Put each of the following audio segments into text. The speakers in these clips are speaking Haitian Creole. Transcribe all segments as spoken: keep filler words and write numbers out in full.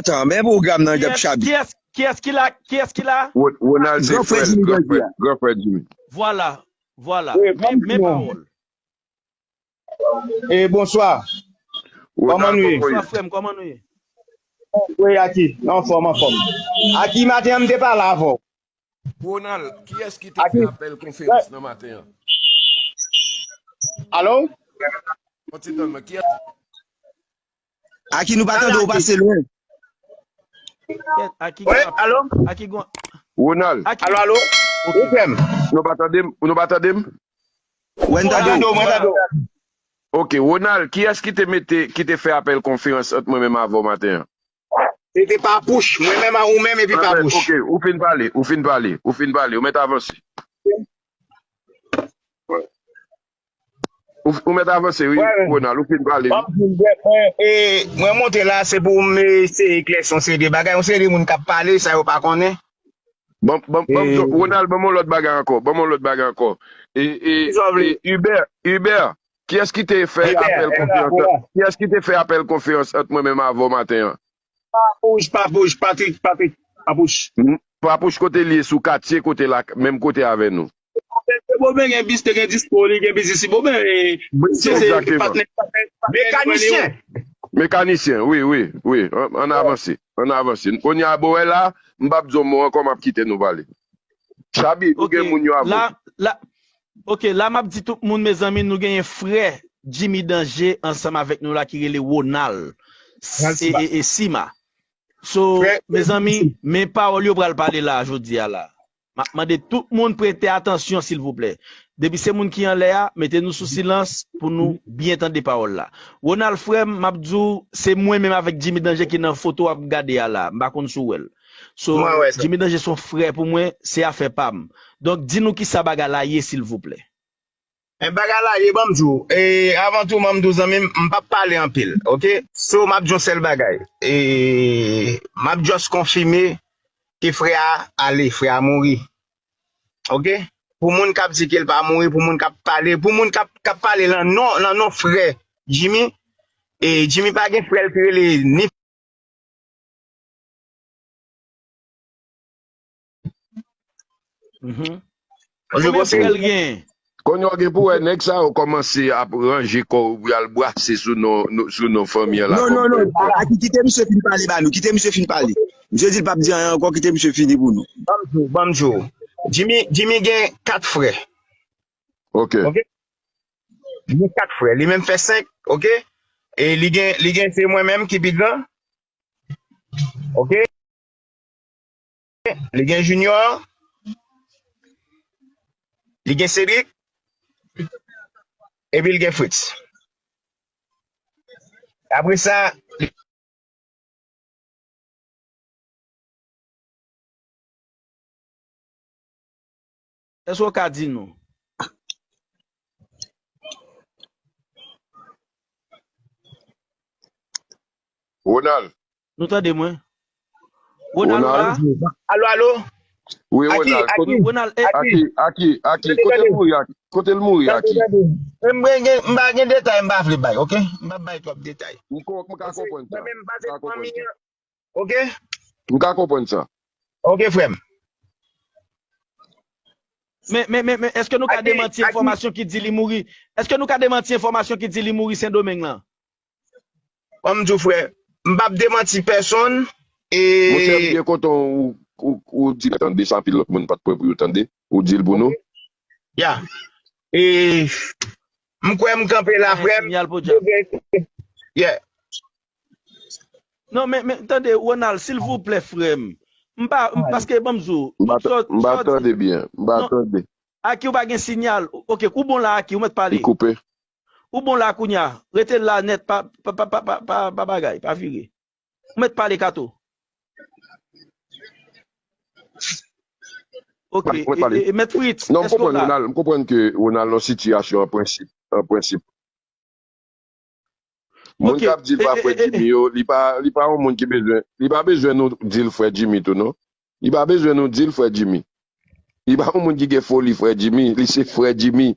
Tan, men pwogram nan k ap chabi. Kiyès, kiyès ki la? Kiyès ki la? Wo- Ronald se Gran frè frè l, Jimmy gran Danje frè, a. Gran frè Jimmy. Vwala, vwala. Wi, Men, ban m men non. pawòl. E bonswa. Ronald, Kòman nou ye? Kòman w ye? Bonswa, frè m, kòman nou ye? Wi, Aki, anfòm, anfòm. Aki, maten an, m te pale avè w. Ronald, kiyès ki te fè Aki. apèl konferans nan maten an? Alo? Yon ti tann mwen, kiyès? Aki, nou pa tande w, pase lwen. Kèt, Aki Wi, gon ap- alo? Aki gon Ronald. Aki. Alo, alo? Ok. Wi, frè m. Nou pa tande m? Nou pa tande m? Wè, n Mwen tande tande w. w, mwen tande w. Ok, Ronald, kiyès ki te mete, ki te fè apèl konferans ant mwen menm avè w maten an? Se te Papouch, mwen menm a ou menm epi Anben, Papouch. Ok, ou fin pale, ou fin pale, ou fin pale, ou mèt avanse. Ou, ou mèt avanse, wi, Wè, wè. Ronald, ou fin pale, wi. Bon, mwen, mwen, e, mwen monte la, se pou m eseye eklèsi yon seri de bagay, yon seri de moun k ap pale, sa yo pa konnen. Bon, bon, bon, E, Ronald, ban m yon lòt bagay ankò, ban m yon lòt bagay ankò. E, e, Kisa w vle? e, Hubert, Hubert, kiyès ki te fè Hubert, apèl Hubert, konferans? Hubert. Kiyès ki te fè apèl konferans ant mwen menm avè w maten an? Papouch, Papouch, Patrick, Patrick, Papouch. Hmm, Papouch kote l ye sou katye, kote la, menm kote avè nou. Boben gen bis, te gen disko, li gen biznis li. Boben, e, se, se Egzakteman. patnè, patnè, patnè Mekanisyen. Mekanisyen, wi, wi, wi. Ann, ann avanse, ann avanse. Kounye a, bon, wè la, m p ap di yon mo ankò, m ap kite nou pale. Chabi, ou Ok, gen moun yo avè w. la, la, ok, la m ap di tout moun, mezanmi, nou genyen frè Jimmy Danje ansanm avèk nou la ki rele Ronald. Ronald E, Sima. e, e Sima. So, Frè, mezanmi, men pawòl yo pral pale la, jodi a la. M ap mande tout moun prete atansyon, silvouplè. Depi se moun ki anlè a, mete nou sou silans pou nou byen tande pawòl la. Ronald, frè m, m ap di w, se mwen menm avèk Jimmy Danje ki nan foto w ap gade a la. M pa konn si w wè l. So, Mwen wè sa. Jimmy Danje se yon frè pou mwen, se afè pa m. Donk, di nou kisa bagay la ye, silvouplè. Men bagay la ye, ban m di w. E, avan tou, ban m di w, zanmi m, m p ap pale anpil, ok? So, m ap di yon sèl bagay. E, m ap just konfime ke frè a ale, frè a mouri. Ok? Pou moun k ap di ke l pa mouri, pou moun k ap pale, pou moun k ap, k ap pale nan non, nan non frè Jimmy, e Jimmy pa gen frè l ki rele ni Mhm. Konbyen frè l gen? Kounye a w gen pou wè nèg sa yo kòmanse ap ranje kò yo pou y al brase sou non, non, sou non fanmi an la. Non, non, non, Aki, kite misye fin pale ba nou, kite misye fin pale. Misye di l p ap di anyen ankò, kite misye fini pou nou. Ban m di w, ban m di w. Jimmy, Jimmy gen kat frè. Ok. Ok? Li gen kat frè. Li menm fè senk, ok? E li gen, li gen, se mwen menm ki pi gran. Ok? Li gen Junior, li gen Cedric, epi li gen Fritz. Apre sa, Èske w ka di nou? Ronald. Nou tande mwen? Ronald, ou la? Alo, alo? Wi, Aki, Ronald. Kote, Aki, Ronald, eh, Aki, Aki, Aki, kote l mouri, Aki? Kote l mouri, Aki? Tande, tande. M gen, m pa gen detay, m pa vle bay, ok? M pa bay twòp detay. M ko-, m ka konprann sa. Mwen menm, m pase fanmi an. Ok? M ka konprann sa. Ok, frè m. Men, men, men, men, èske nou ka demanti enfòmasyon ki di li mouri? Èske nou ka demanti enfòmasyon ki di li mouri Sendomeng lan? Ban m di w, frè, m p ap demanti pèsonn, e Monchè, m byen kontan ou, ou, ou di l tande, sa anpil lòt moun pa t prè pou yo tande. Ou di l pou nou. Ya. E m kwè m kanpe la, frè m. Sinyal podyab. Yeah. Non, men, men, tande, Ronald, silvouplè, frè m. M pa, m, paske, ban m di w, m pa, m pa tande byen, m pa tande. Aki, ou pa gen sinyal. Ok, ou bon la, Aki, ou mèt pale. Li koupe. Ou bon la, kounye a. Rete la nèt, pa, pa, pa bagay, pa vire. Ou mèt pale, Kato. Ok, e, e, e, Mèt Fritz, èske w la? Non, m konprann Ronald, m konprann ke Ronald nan sitiyasyon an prensip, an prensip. Moun k ap di l pa frè Jimmy yo, li pa, li pa yon moun ki bezwen, li pa bezwen nou di l frè Jimmy tou, non. Li pa bezwen nou di l frè Jimmy. Li pa yon moun ki gen foli frè Jimmy, li se frè Jimmy.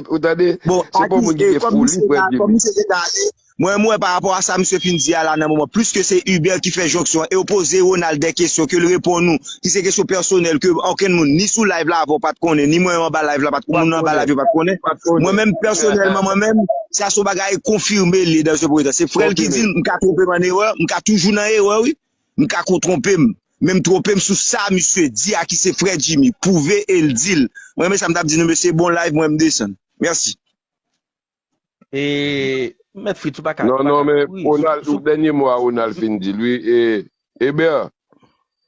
Ou tande? Bon, se pa yon moun ki gen foli, frè Jimmy. Kòm misye te ale, mwen, mwen, pa rapò a sa misye fin di a la nan moman, plis ke se Hubert ki fè jonksyon e yo poze Ronald de kesyon, ke l reponn ou, ki se kesyon pèsonèl, ke okenn moun, ni sou live la avè w pa t konnen, ni mwen anba live la pa t, moun anba live yo pa t konnen. Mwen menm, pèsonèlman, mwen menm, sa se yon bagay konfime li dan se pweta. Se frè l ki di l, m ka twonpe m an erè, m ka toujou nan erè, wi. M ka ko twonpe m. Men m twonpe m sou sa misye di a ki se frè Jimmy. Pwouve e l di l. Mwen, men sa m t ap di nou, mesye, bon live, mwen, m desann. Mèsi. E, Mèt Fritz, ou pa ka, non, ou pa non, ka men kouri. Ronald, sou, sou dènye mo a Ronald fin di l, wi. E, Eber.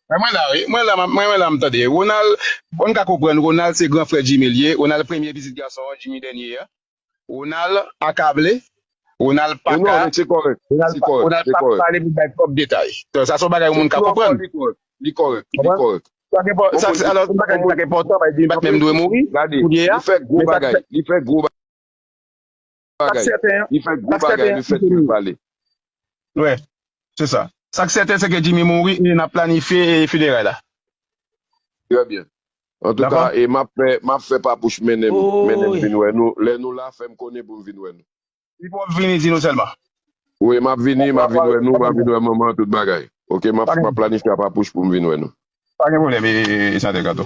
Mwen, mwen la, wi. Mwen la, mwen, mwen la, m tande. Ronald, bon, m ka konprann, Ronald se gran frè Jimmy l ye. Ronald premye pitit gason an, Jimmy dènye a. Ronald akable. Ronald pa ka. Non, se kòrèk. Ronald pa ka pale pou bay twòp detay. Sa se yon bagay yon moun ka konprann. Li kòrèk. Li kòrèk. Li kòrèk. Sa, alò, se yon bagay ki pa t enpòtan, bay Jimmy pa t menm dwe mouri. Gade, li fè gwo bagay. Li fè gwo bagay. Li fè gwo bagay, le fèt ke l pale. Wi, se sa. Sa k sèten, se ke Jimmy mouri e n ap planifye, e, fineray la. Trè byen. Antouka, e m ap fè, m ap fè Papouch mennen m, mennen m vin wè nou. Lè nou la, fè m konnen pou m vin wè nou. Li pwòp vini di nou sèlman. Wi, m ap vini, m ap vin wè nou, m ap vin wè manman, tout bagay. Oke, m ap, m ap planifye a Papouch pou m vin wè nou. Pa gen pwoblèm, e, e, e, Santè Gato.